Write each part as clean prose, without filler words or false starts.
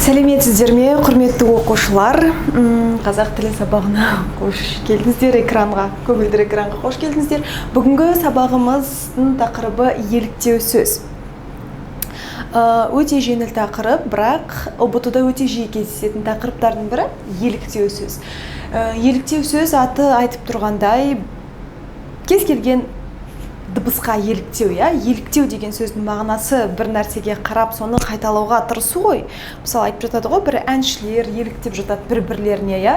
Сәлеметсіздер ме, құрметті оқушылар? Қазақ тілі сабағына қош келдіңіздер, экранға, көгілдір экранға қош келдіңіздер. Бүгінгі сабағымыздың тақырыбы еліктеу сөз. Өте жеңіл тақырып, бірақ ҰБТ-да өте жиі кездесетін тақырыптардың бірі еліктеу сөз. Еліктеу сөз, аты айтып тұрғандай, кез келген дыбысқа еліктеу, иә. Еліктеу деген сөздің мағынасы бір нәрсеге қарап, соны қайталауға тырысу ғой. Мысалы, айтып жатады ғой, бір әншілер еліктеп жатады бір бірлеріне, иә,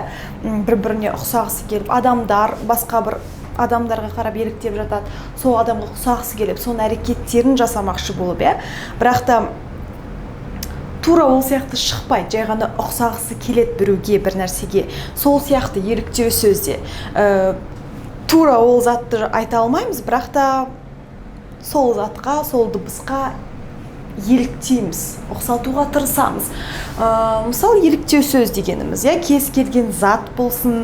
бір біріне ұқсағысы келіп, адамдар басқа бір адамдарға қарап еліктеп жатады, сол адамға ұқсағысы келіп, соның әрекеттерін жасамақшы болып, иә. Бірақ та тура ол сияқты шықпайды, жай ғана ұқсағысы келеді біреуге, бір нәрсеге. Сол сияқты еліктеу сөзде тура ол затты айта алмаймыз, бірақ та сол затқа, сол дыбысқа еліктейміз, ұқсатуға тырысамыз. Мысалы, еліктеу сөз дегеніміз, иә, кез келген зат болсын,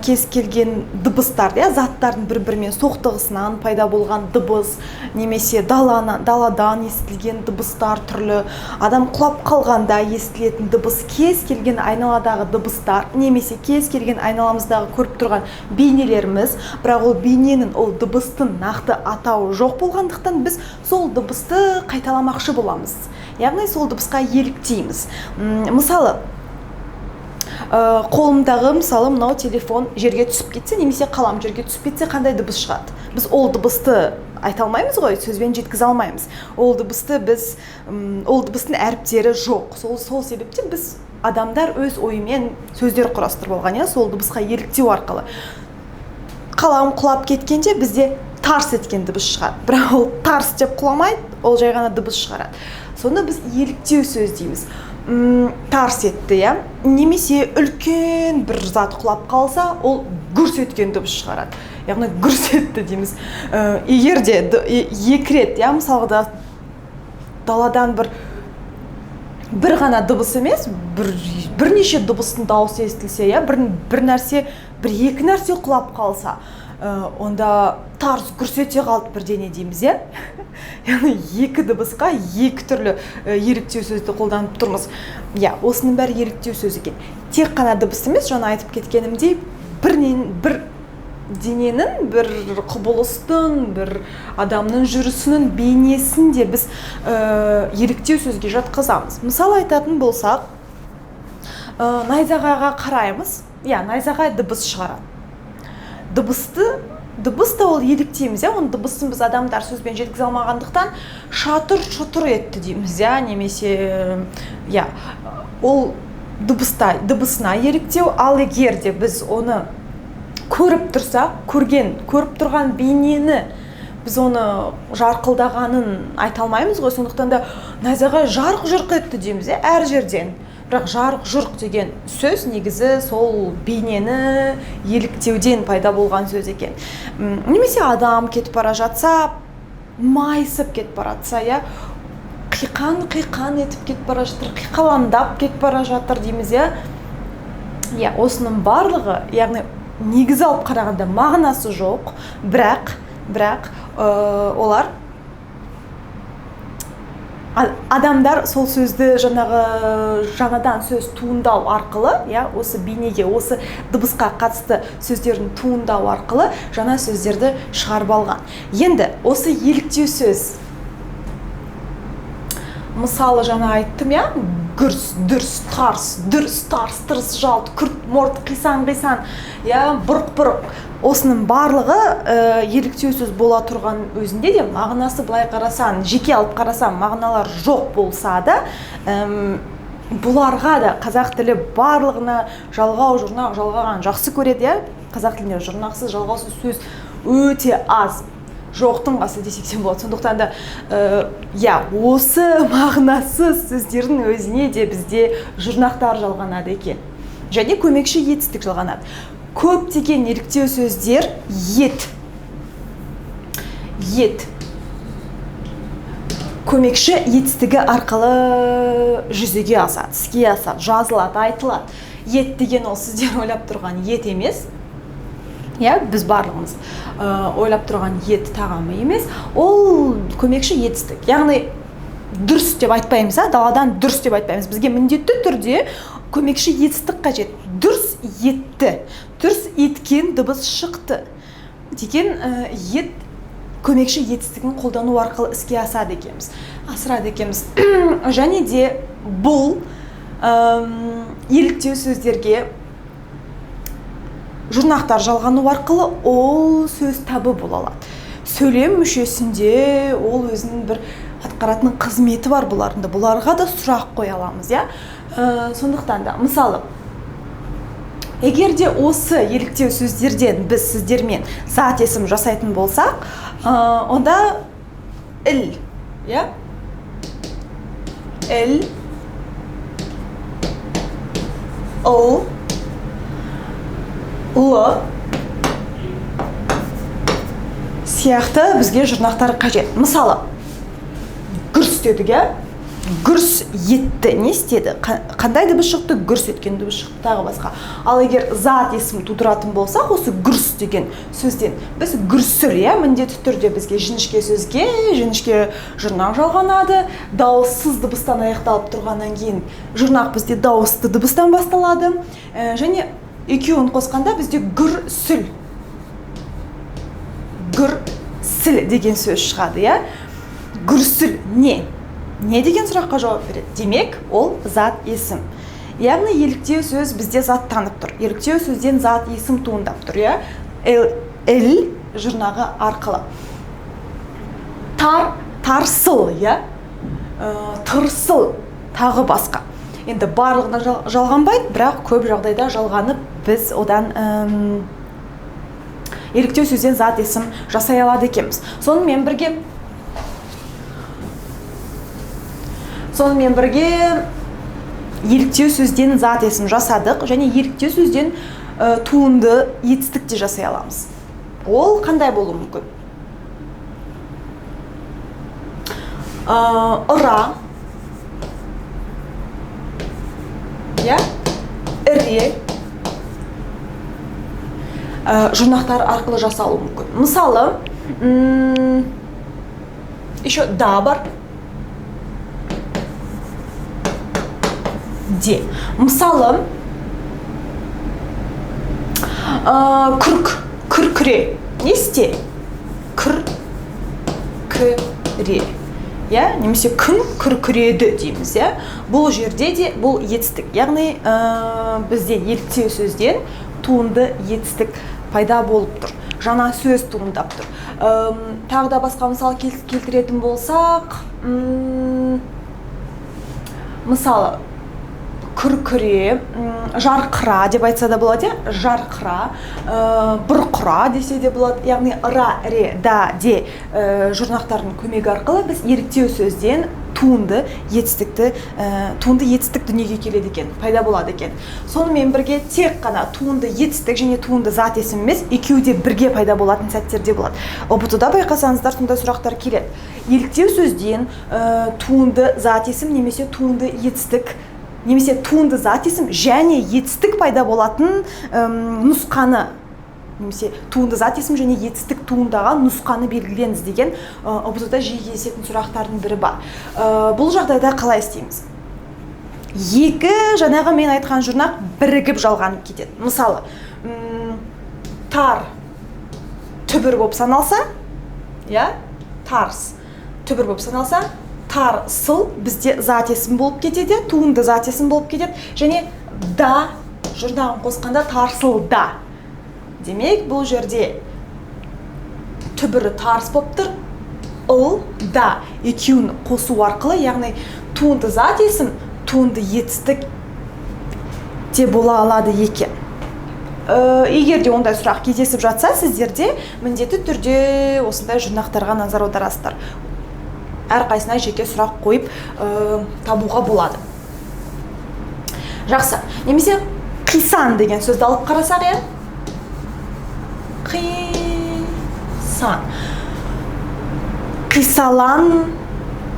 кез келген дыбыстар, иә, заттардың бір бірімен соқтығысынан пайда болған дыбыс немесе даладан естілген дыбыстар, түрлі адам құлап қалғанда естілетін дыбыс, кез келген айналадағы дыбыстар немесе кез келген айналамыздағы көріп тұрған бейнелеріміз. Бірақ ол бейненің, ол дыбыстың нақты атауы жоқ болғандықтан, біз сол дыбысты қайталамақшы боламыз, яғни сол дыбысқа еліктейміз. Мысалы, қолымдағы, мысалы, мынау телефон жерге түсіп кетсе немесе қалам жерге түсіп кетсе, қандай дыбыс шығады? Біз ол дыбысты айта алмаймыз ғой, сөзбен жеткізе алмаймыз ол дыбысты. Біз ол дыбыстың әріптері жоқ. Сол себептен біз, адамдар, өз ойымен сөздер құрастырып алған, иә, сол дыбысқа еліктеу арқылы. Қалам құлап кеткенде бізде тарс еткен дыбыс шығады, бірақ ол тарс деп құламайды, ол жай ғана дыбыс шығарады. Соны біз еліктеу сөз дейміз. Тарс етті, иә. Немесе үлкен бір зат құлап қалса, ол гүрс еткен дыбыс шығарады, яғни гүрс етті дейміз. Егер де екі рет, иә, мысалға да, даладан бір ғана дыбыс емес, бірнеше дыбыстың дауысы естілсе, иә, бір нәрсе, бір екі нәрсе құлап қалса, онда тарс гүрс ете қалды бірдеңе дейміз, иә. Яғни екі дыбысқа екі түрлі еліктеу сөзді қолданып тұрмыз, иә. Осының бәрі еліктеу сөз екен. Тек қана дыбыс емес, жаңа айтып кеткенімдей, бір дененің, бір құбылыстың, бір адамның жүрісінің бейнесін де біз еліктеу сөзге жатқызамыз. Мысалы, айтатын болсақ, найзағайға қараймыз, иә, найзағай дыбыс шығарады. Дыбыс та ол еліктейміз, иә. Оның дыбысын біз, адамдар, сөзбен жеткізе алмағандықтан, шатыр шұтыр етті дейміз, иә. Немесе, иә, ол дыбысына еліктеу. Ал егер де біз оны көріп тұрсақ, көріп тұрған бейнені, біз оны жарқылдағанын айта алмаймыз ғой, сондықтан да найзағай жарқ жұрқ етті дейміз, иә, әр жерден. Бірақ жарқ жұрқ деген сөз негізі сол бейнені еліктеуден пайда болған сөз екен. Немесе адам кетіп бара жатса, майысып кетіп бара жатса, иә, қиқан қиқан етіп кетіп бара жатыр, қиқалаңдап кетіп бара жатыр дейміз, иә. Иә, осының барлығы, яғни негізі алып қарағанда мағынасы жоқ, бірақ олар, адамдар сол сөзді жаңағы жаңадан сөз туындау арқылы, иә, осы бейнеге, осы дыбысқа қатысты сөздердің туындау арқылы жаңа сөздерді шығарып алған. Енді осы еліктеу сөз, мысалы, жаңа айттым, иә, гүрс, дүрс, тарс, дүрс, тарс, тырс, жалт, күрт, морт, қисан, қисан, иә, бұрқ, бұрқ, осының барлығы еліктеу сөз бола тұрған өзінде де, мағынасы былай қарасаң, жеке алып қарасаң, мағыналар жоқ болса да, бұларға да қазақ тілі барлығына жалғау, жұрнақ жалғаған жақсы көреді, иә. Қазақ тілінде жұрнақсыз, жалғаусыз сөз өте аз, жоқтың қасы десек те болады. Сондықтан да, иә, осы мағынасыз сөздердің өзіне де бізде жұрнақтар жалғанады екен және көмекші етістік жалғанады. Көптеген еліктеу сөздер ет көмекші етістігі арқылы жүзеге асады, іске асады, жазылады, айтылады. Ет деген ол сіздер ойлап тұрған ет емес, иә, біз барлығымыз ойлап тұрған ет тағамы емес, ол көмекші етістік, яғни Дүрс деп айтпаймыз, даладан дүрс деп айтпаймыз. Бізге міндетті түрде көмекші етістік қажет. Дүрс етті, дүрс еткен дыбыс шықты деген ет көмекші етістігін қолдану арқылы іске асады екенбіз, асырады екенбіз. Және де бұл еліктеу сөздерге жұрнақтар жалғану арқылы ол сөз табы бола алады. Сөйлем мүшесінде ол өзінің бір атқаратын қызметі бар бұлардың да. Бұларға да сұрақ қоя аламыз, иә? Сондықтан да, мысалы, егер де осы еліктеу сөздерден біз сіздермен зат есім жасайтын болсақ, онда іл, иә? Іл, ыл, лы сияқты бізге жұрнақтар қажет. Мысалы, гүрс дедік, иә? Гүрс етті, не істеді? Қандай дыбыс шықты? Гүрс еткен дыбыс шықты, тағы басқа. Ал егер зат есім тудыратын болсақ, осы гүрс деген сөзден біз гүрсіл, иә, міндетті түрде бізге жіңішке сөзге жіңішке жұрнақ жалғанады. Дауыссыз дыбыстан аяқталып тұрғаннан кейін жұрнақ бізде дауысты дыбыстан басталады. Және екеуін қосқанда бізде гүрсіл, гүрсіл деген сөз шығады, иә? Гүрсіл не? Не деген сұраққа жауап береді? Демек, ол зат есім. Яғни еліктеу сөз бізде заттанып тұр. Еліктеу сөзден зат есім туындап тұр, иә? Эл жұрнағы арқылы. Тар, тарсыл, иә? Тырсыл, тағы басқа. Енді барлығына жалғанбайды, бірақ көп жағдайда жалғанып, біз одан еліктеу сөзден зат есім жасай алады екенбіз. Сонымен бірге еліктеу сөзден зат есім жасадық және еліктеу сөзден туынды етістік те жасай аламыз. Ол қандай болуы мүмкін? Ыра, иә, іре жұрнақтар арқылы жасалуы мүмкін. Мысалы, еще да бар. Де. Мысалы, күрк, күркіре. Не істе? Күр-кіре. Иә? Немесе күн күркіреді дейміз, иә? Бұл жерде де бұл етістік. Яғни, бізде еліктеу сөзден туынды етістік пайда болып тұр. Жаңа сөз туындап тұр. Тағы да басқа мысал келтіретін болсақ, мысалы, күркіре, жарқыра деп айтса да болады, иә? Жарқыра, бұрқыра десе де болады. Яғни ыра, ре, да, де жұрнақтардың көмегі арқылы біз еліктеу сөзден туынды етістікті, туынды етістік дүниеге келеді екен, пайда болады екен. Сонымен бірге тек қана туынды етістік және туынды зат есім емес, екеуі де бірге пайда болатын сәттерде болады. ҰБТ-да байқасаңыздар, сондай сұрақтар келеді. Еліктеу сөзден туынды зат есім немесе туынды етістік, немесе туынды зат есім және етістік пайда болатын нұсқаны, немесе туынды зат есім және етістік туындаған нұсқаны белгілеңіз деген ҰБТ-да жиі кездесетін сұрақтардың бірі бар. Бұл жағдайда қалай істейміз? Екі жаңағы мен айтқан жұрнақ бірігіп жалғанып кетеді. Мысалы, тар түбір болып саналса, иә, тарс түбір болып саналса, тарсыл бізде зат есім болып кетеді, туынды зат есім болып кетеді, және да жұрнағын қосқанда тарсыл да. Демек, бұл жерде түбірі тарс болып тұр, ыл да екеуін қосу арқылы, яғни туынды зат есім, туынды етістік те бола алады екен. Егер де ондай сұрақ кездесіп жатса, сіздерде міндетті түрде осындай жұрнақтарға назар аударасыздар. Әрқайсысына жеке сұрақ қойып, табуға болады. Жақсы. Немесе қисан деген сөзді алып қарасақ, иә? Қисан. Қисалан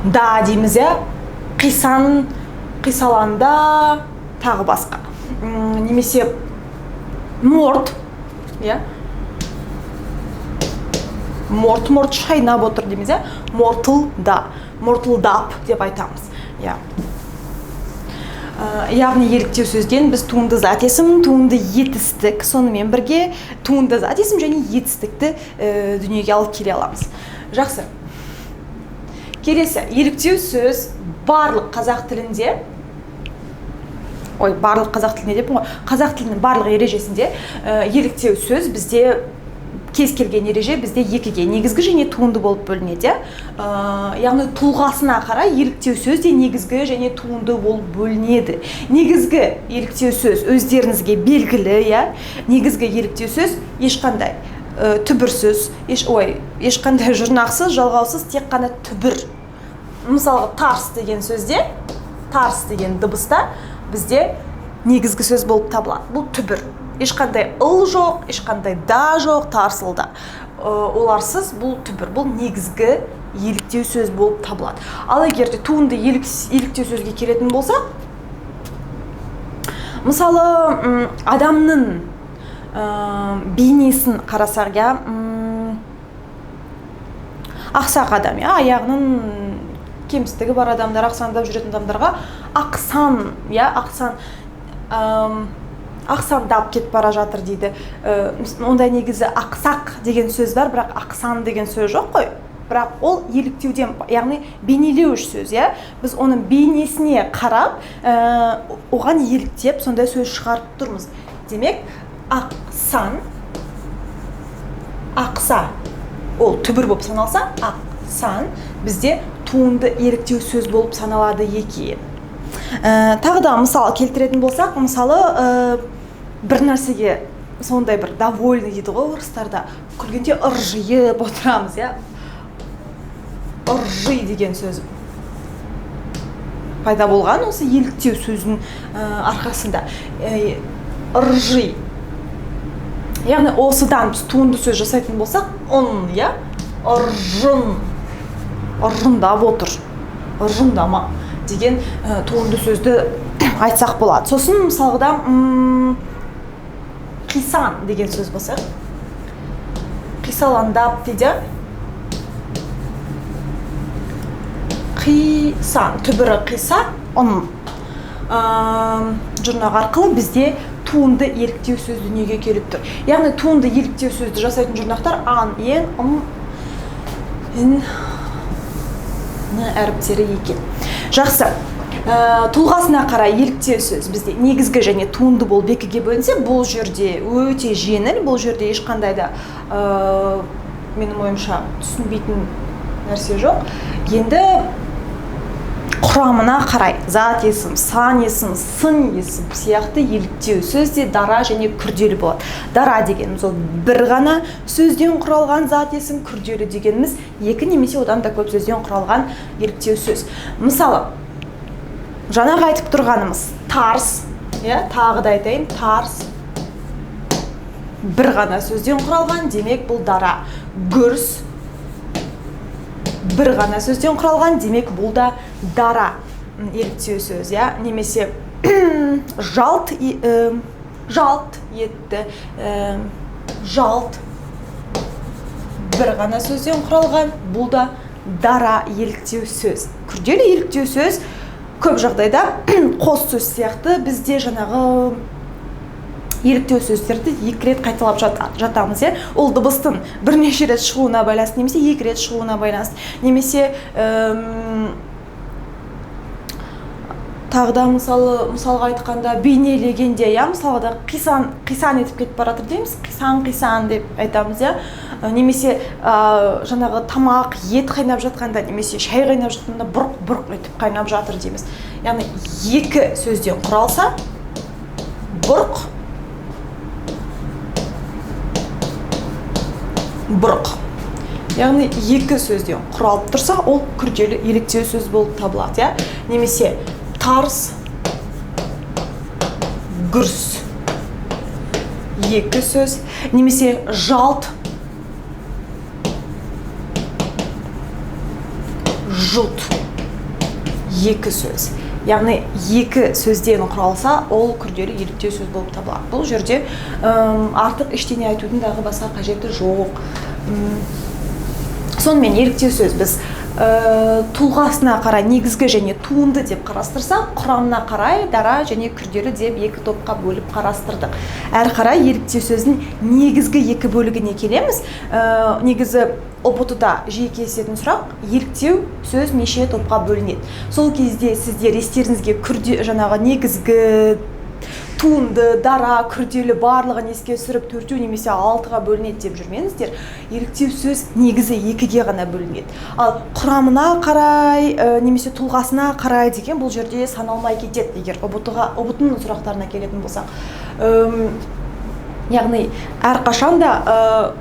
да дейміз, иә? Қисан, қисаланда, тағы басқа. Немесе морт, иә? Морт, морт шайнап отыр дейміз, иә? Мортыл да. Мұртылдап деп айтамыз. Иә. Яғни еліктеу сөзден біз туынды зат есім, туынды етістік, сонымен бірге туынды зат есім және етістікті дүниеге алып келе аламыз. Жақсы. Келесі, еліктеу сөз барлық қазақ тілінде, ой, барлық қазақ тілінде деппін ғой, қазақ тілінің барлық ережесінде еліктеу сөз бізде кез келген ереже бізде екіге, негізгі және туынды болып бөлінеді. Яғни тұлғасына қарай еліктеу сөз де негізгі және туынды болып бөлінеді. Негізгі еліктеу сөз өздеріңізге белгілі, иә? Негізгі еліктеу сөз ешқандай түбірсіз, ешқандай жұрнақсыз, жалғаусыз, тек қана түбір. Мысалға, тарс деген сөзде, тарс деген дыбыста бізде негізгі сөз болып табылады. Бұл түбір. Ешқандай ыл жоқ, ешқандай да жоқ, тарсылда. Оларсыз бұл түбір, бұл негізгі еліктеу сөз болып табылады. Ал егер де туынды еліктеу сөзге келетін болсақ, мысалы, адамның бейнесін қарасақ, иә, ақсақ адам, иә, аяғының кемістігі бар адамдар, ақсаңдап жүретін адамдарға ақсан, иә, ақсан, ақсандап кетіп бара жатыр дейді. Онда негізі ақсақ деген сөз бар, бірақ ақсан деген сөз жоқ қой. Бірақ ол еліктеуден, яғни бейнелеуіш сөз, иә. Біз оның бейнесіне қарап, оған еліктеп сондай сөз шығарып тұрмыз. Демек, ақсан, ақса, ол түбір болып саналса, ақсан бізде туынды еліктеу сөз болып саналады екен. Тағы да мысал келтіретін болсақ, мысалы, бір нәрсеге сондай бір довольный дейді ғой орыстарда, күлгенде ыржиып отырамыз, иә. Ыржи деген сөз пайда болған осы еліктеу сөзінің арқасында. Ыржи. Яғни осыдан біз туынды сөз жасайтын болсақ, ын, иә, ыржын, ыржындап отыр, ыржындама деген туынды сөзді айтсақ болады. Сосын мысалғыда қисан деген сөз болса, қисаландап дейді. Қисан, түбірі қиса, ын. Жұрнақ арқылы бізде туынды еліктеу сөз дүниеге келіп тұр. Яғни туынды еліктеу сөзді жасайтын жұрнақтар ан, ен, ым, ін, н әріптері екен. Жақсы. Тұлғасына қарай еліктеу сөз бізде негізгі және туынды болып екіге бөлінсе, бұл жерде өте жеңіл, бұл жерде ешқандай да менің ойымша түсінбейтін нәрсе жоқ. Енді құрамына қарай зат есім, сан есім, сын есім сияқты еліктеу сөз де дара және күрделі болады. Дара дегеніміз ол бір ғана сөзден құралған зат есім, күрделі дегеніміз екі немесе одан да көп сөзден құралған еліктеу сөз. Мысалы, жаңағы айтып тұрғанымыз тарс, иә, тағы да айтайын, тарс бір ғана сөзден құралған, демек бұл дара. Гүрс бір ғана сөзден құралған, демек бұл да дара еліктеу сөз, иә, немесе жалт жалт етті, жалт бір ғана сөзден құралған, бұл да дара еліктеу сөз. Күрделі еліктеу сөз көп жағдайда қос сөз сияқты бізде жаңағы еліктеу сөздерді екі рет қайталап жатамыз, иә. Ол дыбыстың бірнеше рет шығуына байланысты, немесе екі рет шығуына байланысты, немесе тағы да мысалға айтқанда бейнелегенде, иә, мысалға да қисан, қисан етіп кетіп бара жатыр дейміз, қисан, қисан деп айтамыз, иә. Немесе жаңағы тамақ, ет қайнап жатқанда, немесе шай қайнап жатқанда бұрқ, бұрқ етіп қайнап жатыр дейміз. Яғни екі сөзден құралса, бұрқ, бұрқ. Яғни екі сөзден құралып тұрса, ол күрделі еліктеу сөз болып табылады, иә. Немесе тарс, гүрс, екі сөз, немесе жалт, жұт, екі сөз. Яғни екі сөзден құралса, ол күрделі еліктеу сөз болып табылады. Бұл жерде артық ештеңе айтудың дағы басқа қажеті жоқ. Сонымен еліктеу сөз біз Тұлғасына қарай негізгі және туынды деп қарастырсақ, құрамына қарай дара және күрделі деп екі топқа бөліп қарастырдық. Әрі қарай еліктеу сөздің негізгі екі бөлігіне келеміз. Негізі ҰБТ-да жиі кездесетін сұрақ: еліктеу сөз неше топқа бөлінеді? Сол кезде сіздер естеріңізге жаңағы негізгі, туынды, дара, күрделі барлығын еске түсіріп, 4 немесе 6-ға бөлінеді деп жүрмеңіздер. Еліктеу сөз негізі 2-ге ғана бөлінеді. Ал құрамына қарай немесе тұлғасына қарай деген бұл жерде саналмай кетеді, егер ҰБТ-ның сұрақтарына келетін болсақ. Яғни әрқашан да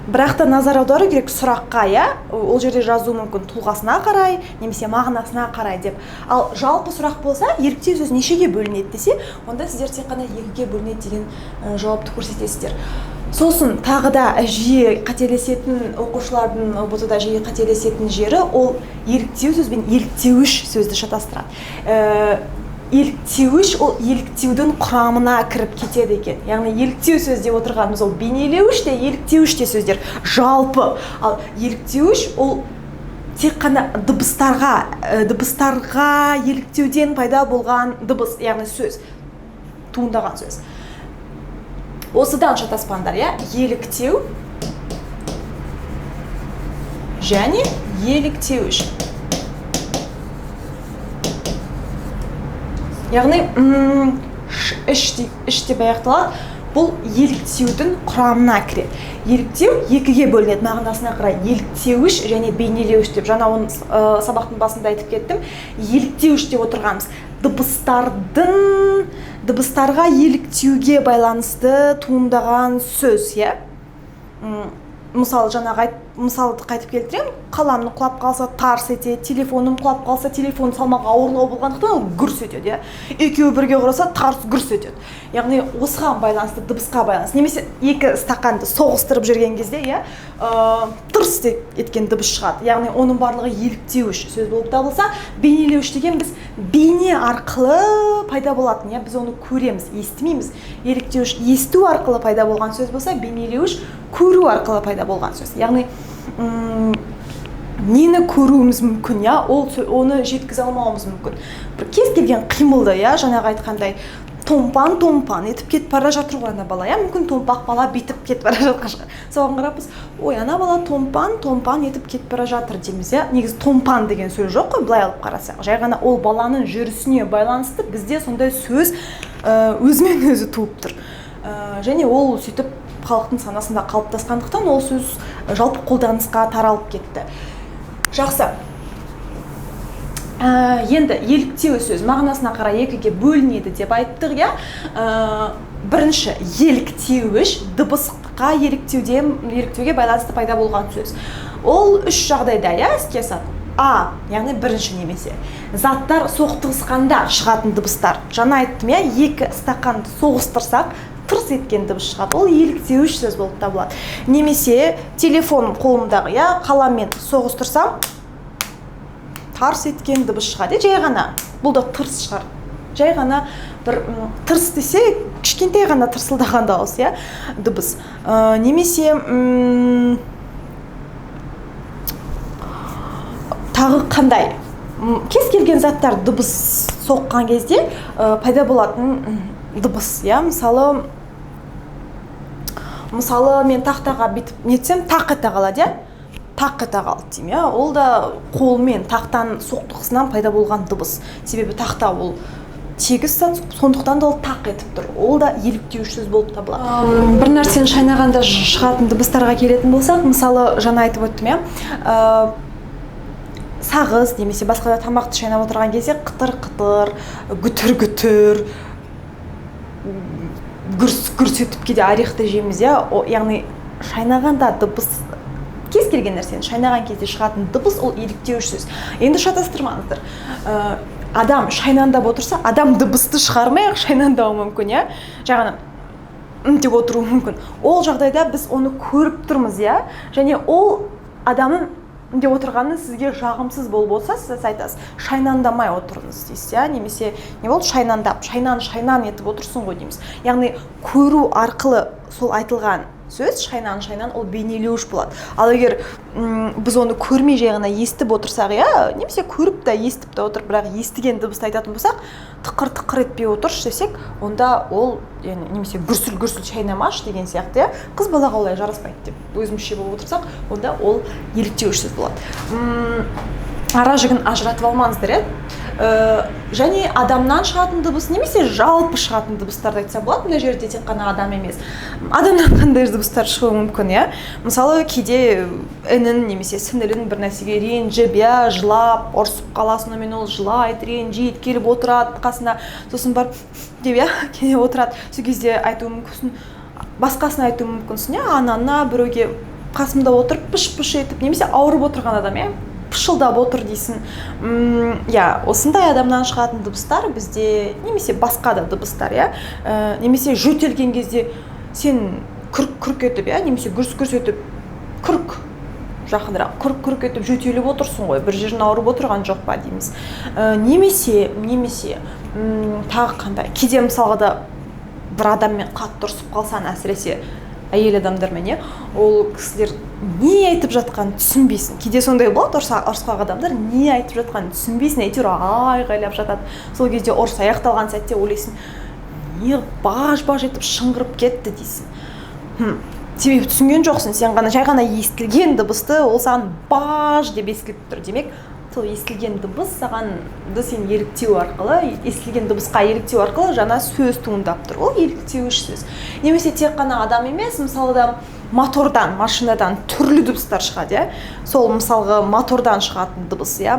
бірақ та назар аудару керек сұраққа, иә? Ол жерде жазуы мүмкін тұлғасына қарай немесе мағынасына қарай деп. Ал жалпы сұрақ болса, еліктеу сөз нешеге бөлінеді десе, онда сіздер тек қана 2-ге бөлінеді деген жауапты көрсетесіздер. Сосын тағы да жиі қателесетін оқушылардың ҰБТ-да жиі қателесетін жері, ол еліктеу сөз бен еліктеуіш сөзді шатастырады. Еліктеуіш ол еліктеудің құрамына кіріп кетеді екен. Яғни еліктеу сөз деп отырғанымыз ол бейнелеуіш те, еліктеуіш те сөздер жалпы. Ал еліктеуіш ол тек қана дыбыстарға еліктеуден пайда болған дыбыс, яғни сөз, туындаған сөз. Осыдан шатаспаңдар, иә? Еліктеу және еліктеуіш. Яғни іш деп аяқталады. Бұл еліктеудің құрамына кіреді. Еліктеу 2-ге бөлінеді мағынасына қарай: еліктеуіш және бейнелеуіш деп. Жаңа оны сабақтың басында айтып кеттім. Еліктеуіш деп отырғанымыз дыбыстарға еліктеуге байланысты туындаған сөз, иә? Мысалы, жаңағы мысалды қайтып келтіремін. Қаламның құлап қалса тарс етеді, телефоным құлап қалса телефон салмағы ауырлау болғандықтан ол гүрс етеді, иә? Екеуі бірге құраса тарс гүрс етеді. Яғни осыған байланысты, дыбысқа байланысты. Немесе екі стақанды соғыстырып жүрген кезде, иә, тырс деп еткен дыбыс шығады. Яғни оның барлығы еліктеуіш сөз болып табылса, бейнелеуіш деген біз бейне арқылы пайда болатын, иә, біз оны көреміз, естімейміз. Еліктеуіш есту арқылы пайда болған сөз болса, бейнелеуіш көру арқылы пайда болған сөз. Яғни нені көруіміз мүмкін, иә, ол оны жеткізе алмауымыз мүмкін. Бір кез келген қимылды, иә, жаңағы айтқандай томпан-томпан етіп кетіп бара жатыр ғой ана бала, иә, мүмкін томпақ бала бүйтіп кетіп бара жатқан шығар. Соған қарап біз, ой, ана бала томпан-томпан етіп кетіп бара жатыр дейміз, иә. Негізі томпан деген сөз жоқ қой, былай алып қарасақ. Жай ғана ол баланың жүрісіне байланысты бізде сондай сөз өзімен өзі туып тұр. Және ол сөйтіп халықтың санасында қалыптасқандықтан ол сөз жалпы қолданысқа таралып кетті. Жақсы. Енді еліктеу сөз мағынасына қарай 2-ге бөлінеді деп айттық, иә? Бірінші еліктеуіш, дыбысқа еліктеуге байланысты пайда болған сөз. Ол 3 жағдайда, иә, іске асады. А, яғни бірінші немесе заттар соқтығысқанда шығатын дыбыстар. Жаңа айттым, иә, екі стақанды соғыстырсақ тырс еткен дыбыс шығады. Ол еліктеуіш сөз болып табылады. Немесе телефон қолымдағы, иә, қаламмен соғыстырсам тарс еткен дыбыс шығады. Жай ғана, бұл да тырс шығар. Жай ғана бір тырс десе, кішкентай ғана тырсылдаған дауыс, иә, дыбыс. Немесе тағы қандай? Кез келген заттар дыбыс соққан кезде пайда болатын дыбыс, иә, мысалы мен тақтаға бүйтіп нетсем, тақ ете қалады, иә, тақ ете қалды деймін, иә. Ол да қолмен тақтаның соқтығысынан пайда болған дыбыс. Себебі тақта ол тегіс зат, сондықтан да ол тақ етіп тұр. Ол да еліктеуіш сөз болып табылады. Бір нәрсені шайнағанда шығатын дыбыстарға келетін болсақ, мысалы, жаңа айтып өттім, иә, сағыз немесе басқа да тамақты шайнап отырған кезде қытыр-қытыр, гүтір-гүтір, гүрс-гүрс етіп кейде орехты жейміз, иә. Яғни шайнағанда дыбыс, кез келген нәрсені шайнаған кезде шығатын дыбыс ол еліктеуіш сөз. Енді шатастырмаңыздар. Адам шайнандап отырса, адам дыбысты шығармай ақ шайнандауы мүмкін, иә, жай ғана деп отыруы мүмкін. Ол жағдайда біз оны көріп тұрмыз, иә, және ол адамның деп отырғаны сізге жағымсыз болып отырса, сіз айтасыз, шайнандамай отырыңыз дейсіз, иә, немесе не болды, шайнандап, шайнан, шайнан етіп отырсың ғой дейміз. Яғни көру арқылы сол айтылған сөз, шайнан шайнан, ол бейнелеуіш болады. Ал егер біз оны көрмей, жай ғана естіп отырсақ, иә, немесе көріп та, естіп те отырып, бірақ естіген дыбысты айтатын болсақ, тықыр тықыр етпей отыршы десек, онда ол, яғни, немесе гүрсіл гүрсіл шайнамашы деген сияқты, иә, қыз балаға олай жараспайды деп өзімізше болып отырсақ, онда ол еліктеуіш сөз болады. Ара жігін ажыратып алмаңыздар, иә. Және адамнан шығатын дыбыс немесе жалпы шығатын дыбыстарды айтса болады. Мына жерде тек қана адам емес, адамнан қандай дыбыстар шығуы мүмкін, иә? Мысалы, кейде інің немесе сіңілің бір нәрсеге ренжіп, иә, жылап, ұрысып қаласың онымен, ол жылайды, ренжиді, келіп отырады қасына, сосын барып деп, иә, келіп отырады. Сол кезде айтуы мүмкінсің, басқасын айтуы мүмкінсің, иә, анаңа, біреуге қасымда отырып пыш пыш етіп, немесе ауырып отырған адам, иә, пышылдап отыр дейсің. Иә, осындай адамнан шығатын дыбыстар бізде, немесе басқа да дыбыстар, иә. Немесе жөтелген кезде сен күрк күрк етіп, иә, немесе гүрс гүрс етіп, күрк, жақынырақ, күрк күрк етіп жөтеліп отырсың ғой, бір жерің ауырып отырған жоқ па дейміз. Немесе тағы қандай? Кейде, мысалға да, бір адаммен қатты ұрысып қалсаң, әсіресе әйел адамдармен, иә, ол кісілер не айтып жатқанын түсінбейсің. Кейде сондай болады, ұрысқақ адамдар не айтып жатқанын түсінбейсің, әйтеуір айғайлап жатады. Сол кезде, ұрыс аяқталған сәтте ойлайсың: не баж баж етіп шыңғырып кетті дейсің. Себебі түсінген жоқсың, сен ғана жай ғана естілген дыбысты, ол саған баж деп естіліп тұр. Демек, сол естілген дыбыс саған, сен еліктеу арқылы, естілген дыбысқа еліктеу арқылы жаңа сөз туындап тұр, ол еліктеуіш сөз. Немесе тек қана адам емес, мысалы да, мотордан, машинадан түрлі дыбыстар шығады, иә. Сол, мысалға, мотордан шығатын дыбыс, иә,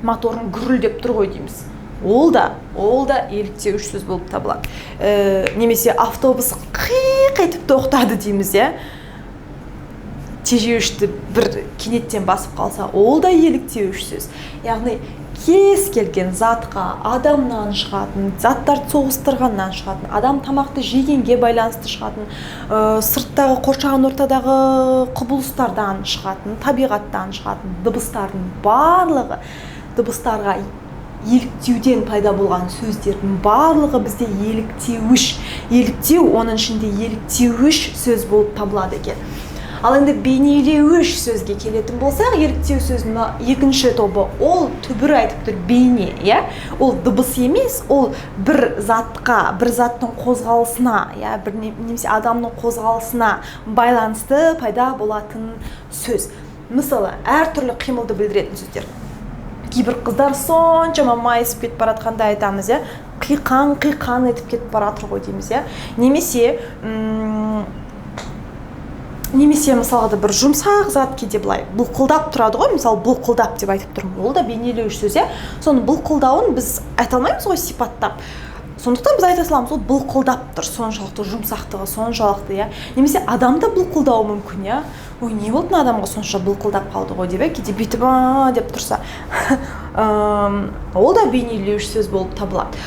моторың гүрілдеп тұр ғой дейміз, ол да еліктеуіш сөз болып табылады. Немесе автобус қиқ етіп тоқтады дейміз, иә, тежеуішті бір кенеттен басып қалса, ол да еліктеуіш сөз. Яғни кез келген затқа, адамнан шығатын, заттарды соғыстырғаннан шығатын, адам тамақты жегенге байланысты шығатын, сырттағы қоршаған ортадағы құбылыстардан шығатын, табиғаттан шығатын дыбыстардың барлығы, дыбыстарға еліктеуден пайда болған сөздердің барлығы бізде еліктеуіш, еліктеу, оның ішінде еліктеуіш сөз болып табылады екен. Ал енді бейнелеуіш сөзге келетін болсақ, еліктеу сөзінің екінші тобы, ол түбірі айтып тұр, бейне, иә, ол дыбыс емес, ол бір затқа, бір заттың қозғалысына, иә, бір немесе адамның қозғалысына байланысты пайда болатын сөз. Мысалы, әртүрлі қимылды білдіретін сөздер. Кейбір қыздар соншама майысып кетіп бара жатқанда айтамыз, иә, қиқан қиқан етіп кетіп бара жатыр ғой дейміз, иә. Немесе мысалға да, бір жұмсақ зат кейде былай былқылдап тұрады ғой, мысалы, былқылдап деп айтып тұрмын, ол да бейнелеуіш сөз, иә. Соның былқылдауын біз айта алмаймыз ғой сипаттап, сондықтан біз айта саламыз: ол былқылдап тұр, соншалықты жұмсақтығы соншалықты, иә. Немесе адам да былқылдауы мүмкін, иә, ой, не болды мына адамға, сонша былқылдап қалды ғой деп, иә. Кейде бүйтіп а деп тұрса, ол да бейнелеуіш сөз болып табылады.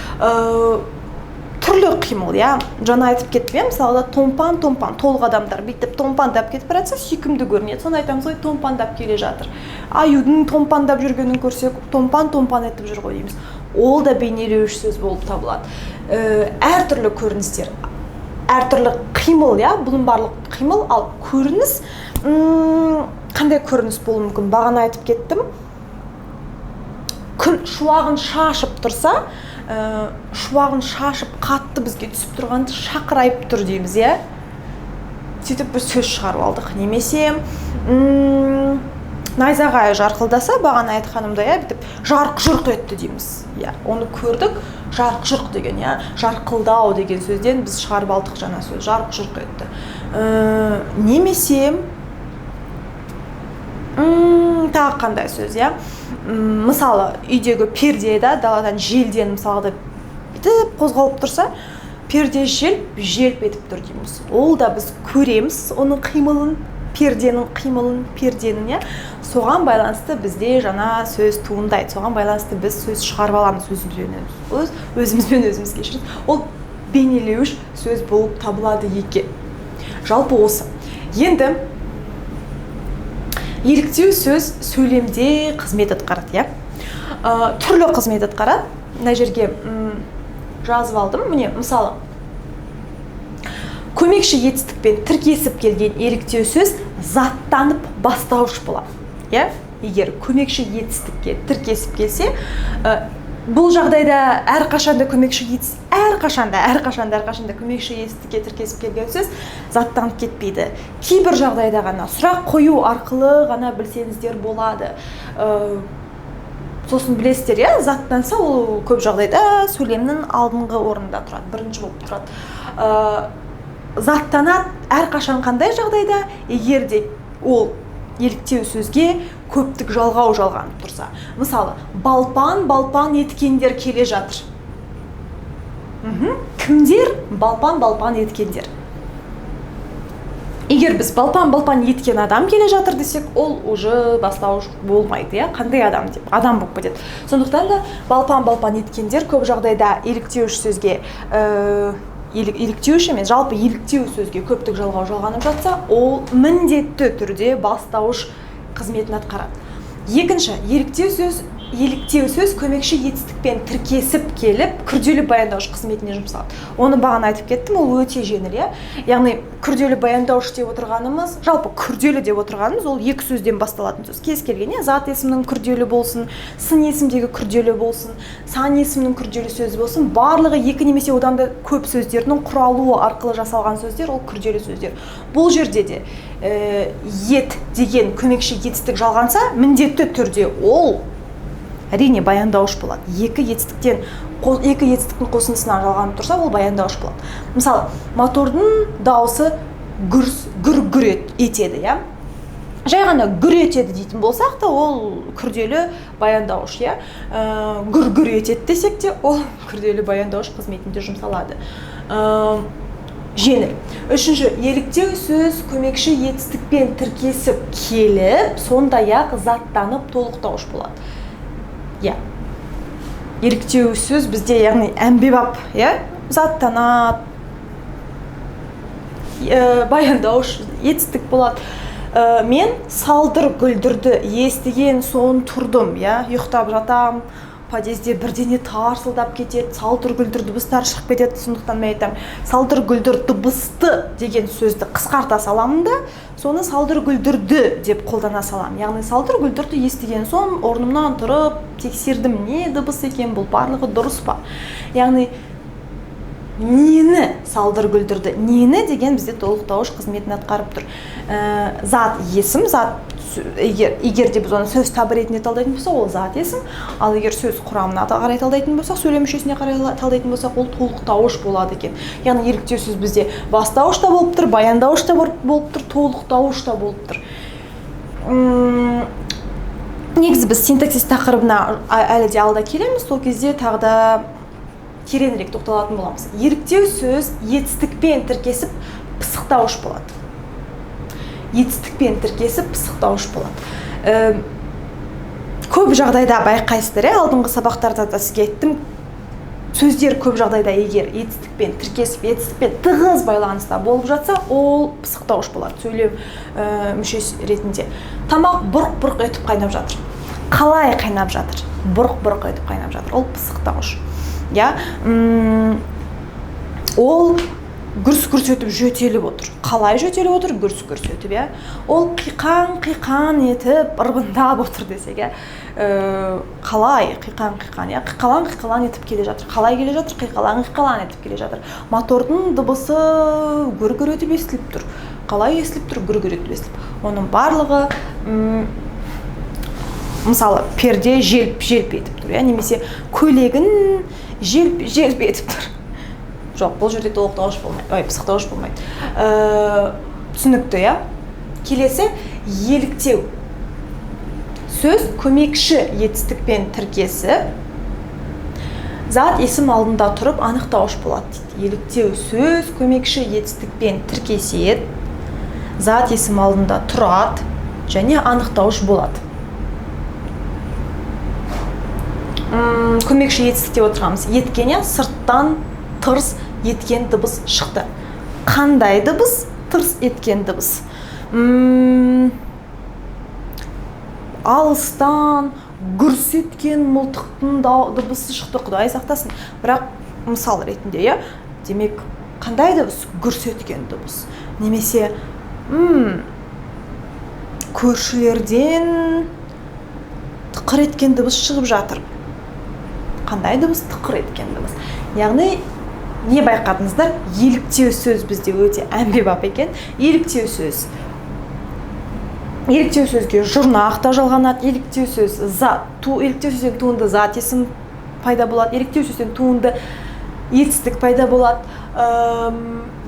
Түрлі қимыл, иә, жаңа айтып кеттім, иә. Мысалы, томпан томпан, толық адамдар бүйтіп томпандап кетіп бара жатса, сүйкімді көрінеді, соны айтамыз ғой: томпандап келе жатыр. Аюдың томпандап жүргенін көрсек, томпан томпан етіп жүр ғой дейміз, ол да бейнелеуіш сөз болып табылады. Әртүрлі көріністер, әртүрлі қимыл, иә, бұның барлық қимыл. Ал көрініс, қандай көрініс болуы мүмкін? Бағана айтып кеттім, күн шуағын шашып тұрса, шуағын шашып қатты бізге түсіп тұрғанды шақырайып тұр дейміз, иә, сөйтіп бір сөз шығарып алдық. Немесе найзағай жарқылдаса, бағана айтқанымдай, иә, бүйтіп жарқ жұрқ етті дейміз, иә, оны көрдік, жарқ жұрқ деген, иә, жарқылдау деген сөзден біз шығарып алдық жаңа сөз, жарқ жұрқ етті. Немесе тағы қандай сөз, иә? Мысалы, үйдегі перде да даладан, желден, мысалға да, бүйтіп қозғалып тұрса, перде желп желп етіп тұр дейміз, ол да біз көреміз оның қимылын, перденің қимылын, перденің, иә, соған байланысты бізде жаңа сөз туындайды, соған байланысты біз сөз шығарып аламыз өзімізбен өз, өзімізбен өзіміз, кешіріңіз. Ол бейнелеуіш сөз болып табылады екен. Жалпы осы. Енді еліктеу сөз сөйлемде қызмет атқарады, иә. Түрлі қызмет атқарады. Мына жерге жазып алдым, міне, мысалы, Көмекші етістікпен тіркесіп келген еліктеу сөз заттанып бастауыш болады. Иә? Егер көмекші етістікке тіркесіп келсе, бұл жағдайда әрқашанда көмекші етістік, әрқашанда көмекші етістікке тіркесіп келген сөз заттанып кетпейді. Кейбір жағдайда ғана сұрақ қою арқылы ғана білсеңіздер болады. Сосын білесіздер, иә, заттанса ол көп жағдайда сөйлемнің алдыңғы орнында тұрады, бірінші болып тұрады. Заттанады әрқашан қандай жағдайда? Егер де ол еліктеу сөзге көптік жалғау жалғанып тұрса. Мысалы, балпан-балпан еткендер келе жатыр. Кімдер? Балпан-балпан еткендер. Егер біз балпан-балпан еткен адам келе жатыр десек, ол уже бастауыш болмайды, иә? Қандай адам деп, адам болып кетеді. Сондықтан да балпан-балпан еткендер көп жағдайда еліктеуіш сөзге, еліктеуіш емес, жалпы еліктеу сөзге көптік жалғау жалғанып жатса, ол міндетті түрде бастауыш қызметін атқарады. Екінші, еліктеу сөз көмекші етістікпен тіркесіп келіп, күрделі баяндауыш қызметіне жұмсалады. Оны бағана айтып кеттім, ол өте жеңіл, иә? Яғни күрделі баяндауыш деп отырғанымыз, жалпы күрделі деп отырғанымыз ол екі сөзден басталатын сөз. Кез келген, иә, зат есімнің күрделі болсын, сын есімдегі күрделі болсын, сан есімнің күрделі сөзі болсын, барлығы екі немесе одан да көп сөздердің құралуы арқылы жасалған сөздер ол күрделі сөздер. Бұл жерде де ет деген көмекші етістік жалғанса, міндетті түрде ол әрине баяндауыш болады. Екі етістіктің қосындысынан жалғанып тұрса, ол баяндауыш болады. Мысалы, мотордың дауысы гүрс, гүр гүр етеді, иә? Жай ғана гүр етеді дейтін болсақ та, ол күрделі баяндауыш, иә? Гүр гүр етеді десек те, ол күрделі баяндауыш қызметінде жұмсалады. Жеңіл. Үшінші, еліктеу сөз көмекші етістікпен тіркесіп келіп, сондай-ақ заттанып толықтауыш болады. Иә. Еліктеу сөз бізде, яғни әмбебап, иә, заттанады, баяндауыш етістік болады. Мен салдыр гүлдірді естіген соң тұрдым, иә, ұйықтап жатам, подъезде бірдеңе тарсылдап кетеді, салдыр гүлдір дыбыстар шығып кетеді. Сондықтан мен айтамын, салдыр гүлдір дыбысты деген сөзді қысқарта саламын да, соны салдыр гүлдірді деп қолдана саламын. Яғни салдыр гүлдірді естіген соң орнымнан тұрып тексердім, не дыбыс екен бұл, барлығы дұрыс па? Яғни нені салдыр гүлдірді, нені деген бізде толықтауыш қызметін атқарып тұр. Зат есім, зат егер де біз оны сөз табы ретінде талдайтын болсақ, ол зат есім, ал егер сөз құрамына қарай талдайтын болсақ, сөйлем мүшесіне қарай талдайтын болсақ, ол толықтауыш болады екен. Яғни еліктеу сөз бізде бастауыш та болып тұр, баяндауыш та болып тұр, толықтауыш та болып тұр. Негізі біз синтаксис тақырыбына әлі де алда келеміз, сол кезде тағы да тереңірек тоқталатын боламыз. Еліктеу сөз етістікпен тіркесіп пысықтауыш болады. Етістікпен тіркесіп пысықтауыш болады. Көп жағдайда байқайсыздар, иә, алдыңғы сабақтарда да сізге айттым, сөздер көп жағдайда егер етістікпен тіркесіп, етістікпен тығыз байланыста болып жатса, ол пысықтауыш болады сөйлем мүшесі ретінде. Тамақ бұрқ-бұрқ етіп қайнап жатыр. Қалай қайнап жатыр? Бұрқ-бұрқ етіп қайнап жатыр. Ол пысықтауыш. Иә, ол гүрс-гүрс етіп жөтеліп отыр. Қалай жөтеліп отыр? Гүрс-гүрс етіп, иә. Ол қиқан-қиқан етіп ырбыңдап отыр десек, иә. Қалай қиқан-қиқан, иә, қиқалаң-қиқалаң етіп келе жатыр. Қалай келе жатыр? Қиқалаң-қиқалаң етіп келе жатыр. Мотордың дыбысы гүр-гүр етіп естіліп тұр. Қалай естіліп тұр? Гүр-гүр етіп естіліп. Оның барлығы, мысалы, перде желп-желп етіп тұр, иә, немесе көйлегін желп-желп етіп тұр. Жоқ, бұл жерде толықтауыш болмайды, ой, пысықтауыш болмайды. Түсінікті, иә? Келесі еліктеу. Сөз көмекші етістікпен тіркесіп, зат есім алдында тұрып анықтауыш болады дейді. Еліктеу сөз көмекші етістікпен тіркеседі, зат есім алдында тұрады және анықтауыш болады. Көмекші етістік деп отырғанымыз. Еткеннен сырттан тырс еткен дыбыс шықты. Қандай дыбыс? Тырс еткен дыбыс. Алыстан гүрс еткен мылтықтың дыбысы шықты, Құдай сақтасын. Бірақ мысал ретінде, иә? Демек, Қандай дыбыс? Гүрс еткен дыбыс. Немесе көршілерден тықыр еткен дыбыс шығып жатыр. Қандай дыбыс? Тықыр еткен дыбыс. Яғни не байқадыңыздар? Еліктеу сөз бізде өте әмбебап екен. Еліктеу сөз. Еліктеу сөзге жұрнақ та жалғанады. Еліктеу сөз зат, еліктеу сөзден туынды зат есім пайда болады. Еліктеу сөзден туынды етістік пайда болады.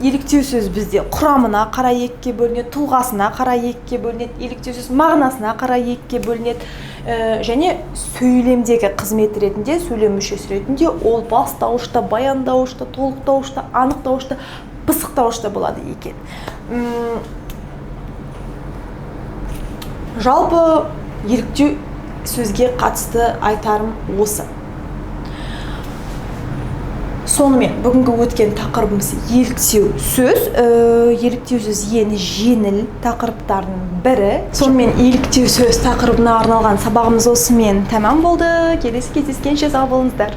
Еліктеу сөз бізде құрамына қарай екіге бөлінеді, тұлғасына қарай екіге бөлінеді, еліктеу сөз мағынасына қарай екіге бөлінеді. Және сөйлемдегі қызмет ретінде, сөйлем мүшесі ретінде ол бастауышта, баяндауышта, толықтауышта, анықтауышта, пысықтауышта болады екен. Жалпы еліктеу сөзге қатысты айтарым осы. Сонымен бүгінгі өткен тақырыбымыз еліктеу сөз. Еліктеу сөз ең жеңіл тақырыптардың бірі. Сонымен еліктеу сөз тақырыбына арналған сабағымыз осымен тәмам болды. Келесі кездескенше сау болыңыздар.